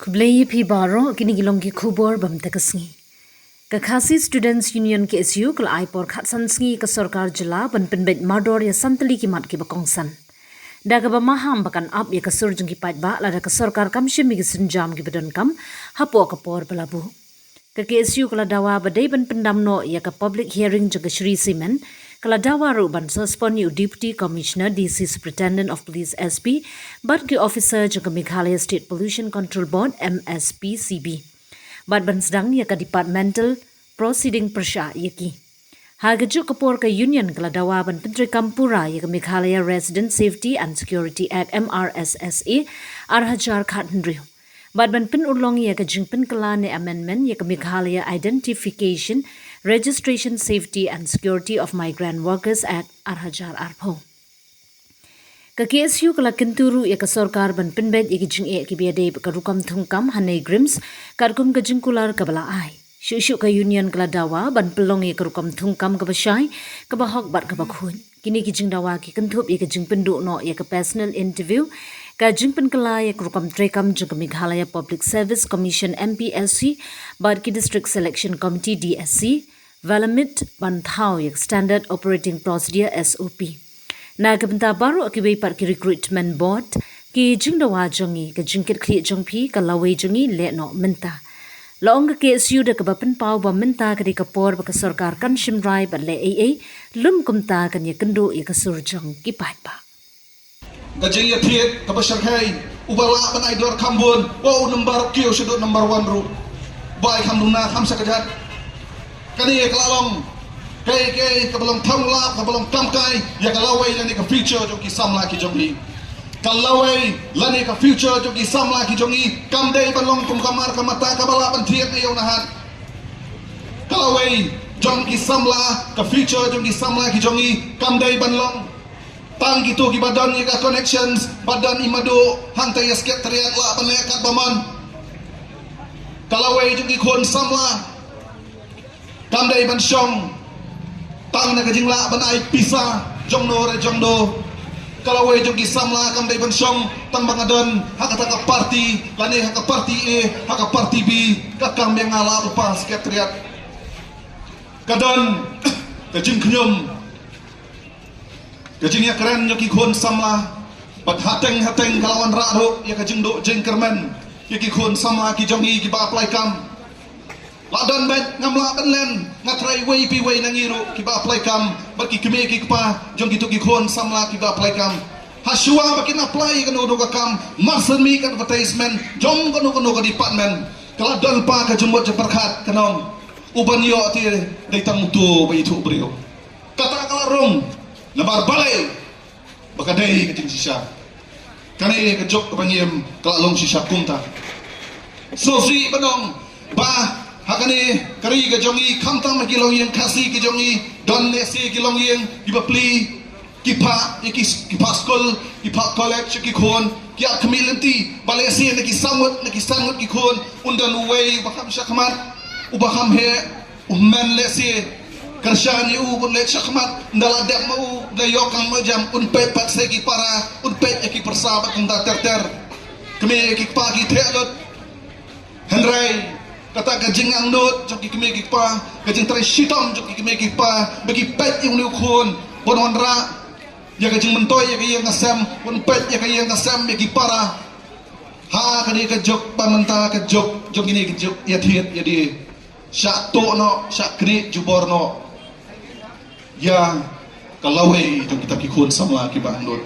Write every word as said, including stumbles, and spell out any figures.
Khublei ïa phi baroh, kine ki long ki khubor bam te ka sngi. Ka Khasi Students Union K S U ka la ai por khatsan sngi ka sorkar jylla ban pynbeit mardor ïa san tylli ki mat kiba kongsan. Da kaba maham ba kan ap ïa ka sur jong ki paidbah lada ka sorkar kam shim ïa ki sienjam kiba donkam hapoh ka por ba la buh. Ka K S U ka la dawa ba dei ban pyndam noh ïa ka public hearing jong ka Shree Cement, ka la dawa ruh ban suspend ïa u Deputy Commissioner, D C Superintendent of Police, S P, bad ki officer jong ka Meghalaya State Pollution Control Board, M S P C B, bad ban sdang ïa ka departmental proceeding pyrshah ïa ki. Ha kajuh ka por ka Union ka la dawa ban pyntreikam pura ïa ka Meghalaya Resident Safety and Security Act, M R S S A, ar hajar khathynriew. Bad ban pynurlong ïa ka jingpynkylla ne amendment ïa ka Meghalaya Identification, Registration, Safety and Security of Migrant Workers Act, ar hajar arphew. Ka K S U ka la kyntu ruh ïa ka sorkar ban pynbeit ïa ki jingeh kiba ïadei bad ka rukom thungkam ha NEIGRIHMS, katkum ka jingkular kaba la ai. Shuh shuh ka Union ka la dawa ban pynlong ïa ka rukom thungkam kaba shai, kaba hok bad kaba khuid. Kine ki jingdawa ki kynthup ïa ka jingpynduh noh ïa ka personal interview, ka jingpynkylla ïa ka rukom treikam jong ka Meghalaya Public Service Commission, M P S C, bad ki District Selection Committee, D S C, ba la mih ban thaw ïa ka Standard Operating Procedure, S O P. Na ka bynta baroh kiwei pat ki recruitment board, ki jingdawa jong ngi, ka jingkitkhlieh jong phi, ka lawei jong ngi, leh noh mynta. La ong ka K S U da kaba pynpaw ba mynta ka dei ka por ba ka sorkar kan shim rai bad leh ei ei, lym kumta kan ïakynduh ïa ka sur jong ki paidbah. Ka jingïathied kaba shyrkhei, uba lah ban ai dor kham bun, u number kiew shaduh number one ruh. Bai kham duna kham sa kjat. Kane ka la long kaei kaei kaba long thanglap, kaba long kamkai ïa ka lawei lane ka future jong ki samla ki jong ngi. Ka lawei lane ka future jong ki samla ki jong ngi kam dei ban long kum ka mar ka mata kaba lah ban thied na ïew na hat. Ka lawei jong ki samla, ka future jong ki samla ki jong ngi kam dei ban long tang kito kiba don ïa ka connections, ba don i madu hangta ïa Secretariat lah ban leh katba mon. Ka lawei jong ki khun samla kam dei ban shong tang na ka jinglah ban ai pisa jongno re jongno. Ka lawei jong ki samla kam dei ban shong tang ba nga don ha kata ka party lane ha ka party A, ha ka party B, ka kam ïa nga lah ban pass Secretariat. Ka don ka jingkhñium, ka jingïakren jong ki khun samla, bad hateng hateng ka la wanrah ruh ïa ka jingduh jingkyrmen ïa ki khun samla ki jong ngi kiba apply kam. La don bad ngam lah ban len, nga trai wei pa wei na ngi ruh kiba apply kam, bad ki kmie ki kpa jong kito ki khun samla kiba apply kam. Hashwa ba kin apply ïa kano kano ka kam, mar shen mih ka advertisement jong kano kano ka department, ka la don pa ka jingmut jingpyrkhat ka nong, u ban ïoh te dei tang uto ba ithuh briew. Kata ka la rung namar balei ba ka dei ka jingshisha. Kane ka juk kaba ngim ka la long shisha kumta. Sngewsih ban ong ba ha kane ka ri ka jong ngi khamtam ha ki longïing Khasi ki jong ngi don lehse ki longïing kiba plie, ki phah ïa ki, ki phah skul, ki phah college ïa ki khun, ki ïaid khmih lynti, ba lehse na ki san ngut, na ki san ngut ki khun un don uwei uba kham shakhmat, uba kham heh, u men lehse kyrshan ïa u, un leit shakhmat, ynda la dep ma u, da ïoh kam ma jam, un peit pat sa ïa ki para, un peit ïa ki pyrsa bad kumta ter ter. Kmie ki kpa ki theh lut. Hynrei kata ka jingangnud jong ki kmie ki kpa, ka jingtrei shitom jong ki kmie ki kpa ba ki peit ïa une u khun ban wanrah ïa ka jingmyntoi ïa ka ïing ka sem, ban peit ïa ka ïing ka sem ïa ki para. Ha kane ka juk ba mynta ka juk jong kine ka juk ïathied ïadie. Shah tuh noh, shah knieh jubor noh ïa ka lawei jong kita ki khun samla kiba angnud.